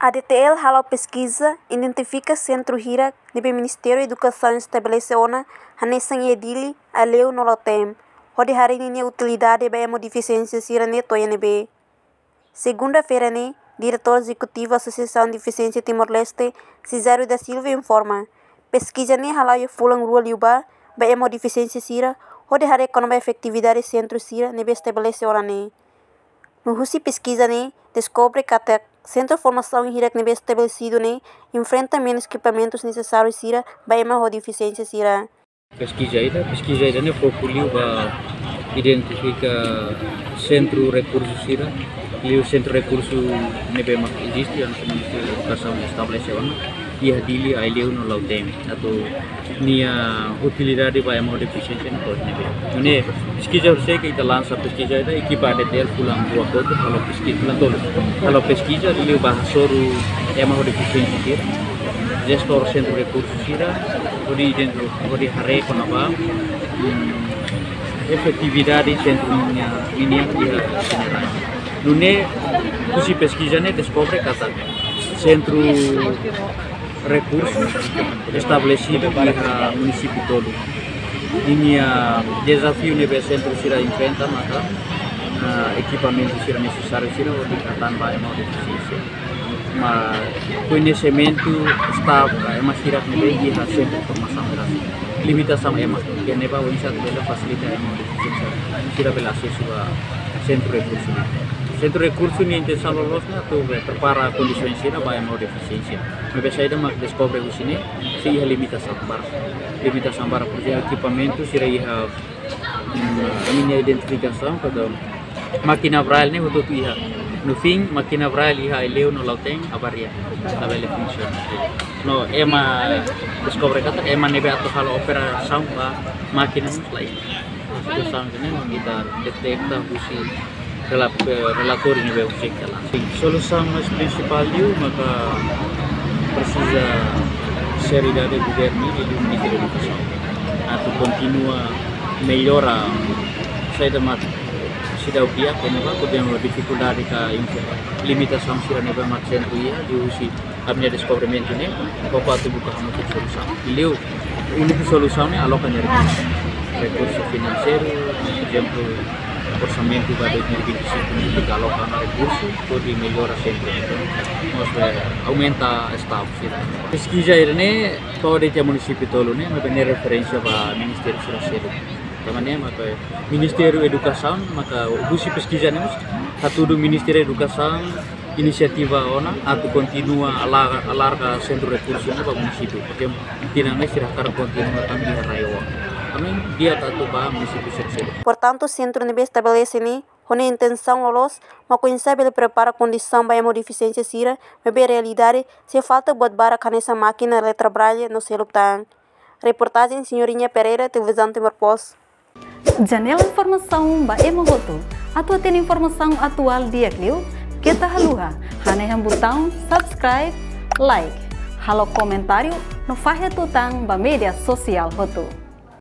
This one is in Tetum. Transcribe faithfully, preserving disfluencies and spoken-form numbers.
A D T L hala'o peskiza, identifika sentru hirak ne'ebé Ministériu Edukasaun estabelese ona hanesan iha Dili, Aileu no Lautém, hodi haree ninia utilidade ba ema ho defisiénsia sira ne'e to'o iha ne'ebé. Segunda-feira ne'e, Diretór Ezekutivu Asosiasaun Defisiénsia Timor-Leste, Cesário da Silva, informa, peskiza ne'e hala'o iha fulan rua liubá ba ema ho defisiénsia sira, hodi haree kona-ba efetividade sentru sira ne'ebé estabelese ona ne'e. No husi peskiza ne'e deskobre katak sentru formasaun hirak ne'ebé estabelesidu ne'e enfrenta menus ekipamentus nesesáriu sira ba ema ho defisiénsia sira. Peskiza ida, peskiza ida-ne'e foku liu ba identifika sentru rekursu sira, liu sentru rekursu ne'ebé mak eziste, hanesan Ministériu Edukasaun estabelese ona iha Dili, Aileu no Lautém, atu nia utilidade ba ema ho defisiénsia ne'e to'o iha ne'ebé. Nune'e peskiza, horiseik ita lansa peskiza ida, ekipa A D T L fulan rua kotuk halo peskiza, fulan tolu halo peskiza, liu ba hasoru ema ho defisiénsia sira, jestór sentru rekursu sira, hodi identi-, hodi haree kona-ba, hmm, efetividade sentru ninia, ninia iha General. Nune'e husi peskiza ne'e deskobre katak sentru rekursu estabelesidu iha munisípiu tolu. Ninia dezafiu ne'ebé sentru sira enfrenta maka, ah, ekipamentu sira nesesáriu sira hodi hatán ba ema ho defisiénsia. Mas koñesimentu staff, ema sira ne'ebé iha sentru formasaun rasik. Limitasaun ema, iha ne'ebá oinsá atu bele fasilita ema ho defisiénsia sira bele asesu ba sentru rekursu ne'e. Sentru rekursu nia intensaun loloos ne'e atu bele prepara kondisaun sira ba ema ho defisiénsia. Maibé saida mak deskobre husi ne'e, sei iha limitasaun barak. Limitasaun barak, porezemplu, ekipamentu sira iha, hmm, ninia identifikasaun, kada mákina Braille ne'e hotu-hotu iha. No fim, mákina Braille iha Aileu no Lautém, labele funsiona. No ema deskobre katak ema ne'ebé atu halo operasaun ba mákina ne'e la iha. Situasaun ne'e mak ita deteta husi rela-, eh, relatóriu ne'ebé husik dalan. Solusaun mais prinsipál liu maka presiza seriedade governu liuliu Ministériu Edukasaun atu kontinua mellora saida mak seidauk di'ak, kona-ba, kona-ba difikuldade ka limitasaun sira ne'ebé mak sentru iha, liuhusi ami-nia deskobrimentu ne'e, koko atu buka hamutuk solusaun. Liu, úniku solusaun ne'e aloka nia rekursu. Rekursu finanseiru, porezemplu, orsamentu ba dois mil e vinte e cinco ne'e aloka ona rekursu, hodi mellora sentru. Mós, eh, aumenta staff sira. Peskiza ida-ne'e, to'o de'it iha munisípiu tolu ne'e, maibé ne'e referénsia ba ministériu sira seluk. Tanba ne'e maka Ministériu Edukasaun, maka husi peskiza ne'e mós hatudu Ministériu Edukasaun inisiativa ona atu kontinua alarga, alarga sentru rekursu ne'e ba munisípiu. Porezemplu, tinan ne'e sira hakarak kontinua tan iha RAEOA. Ami di'ak atu ba munisípiu sira seluk. Portantu, sentru ne'ebé estabelese ne'e ho nia intensaun loloos, mak oinsá bele prepara kondisaun ba ema ho defisiénsia sira, maibé realidade sei falta buat barak hanesan mákina, letra Braille no seluk tan. Reportajen Senhorinha Pereira, Televizaun Timor Post. Janela informasaun ba ema hotu. Atu hatene informasaun atuál di'ak liu, keta haluha hanehan butaun subscribe, like, halo komentáriu no fahe tutan ba média sosiál hotu.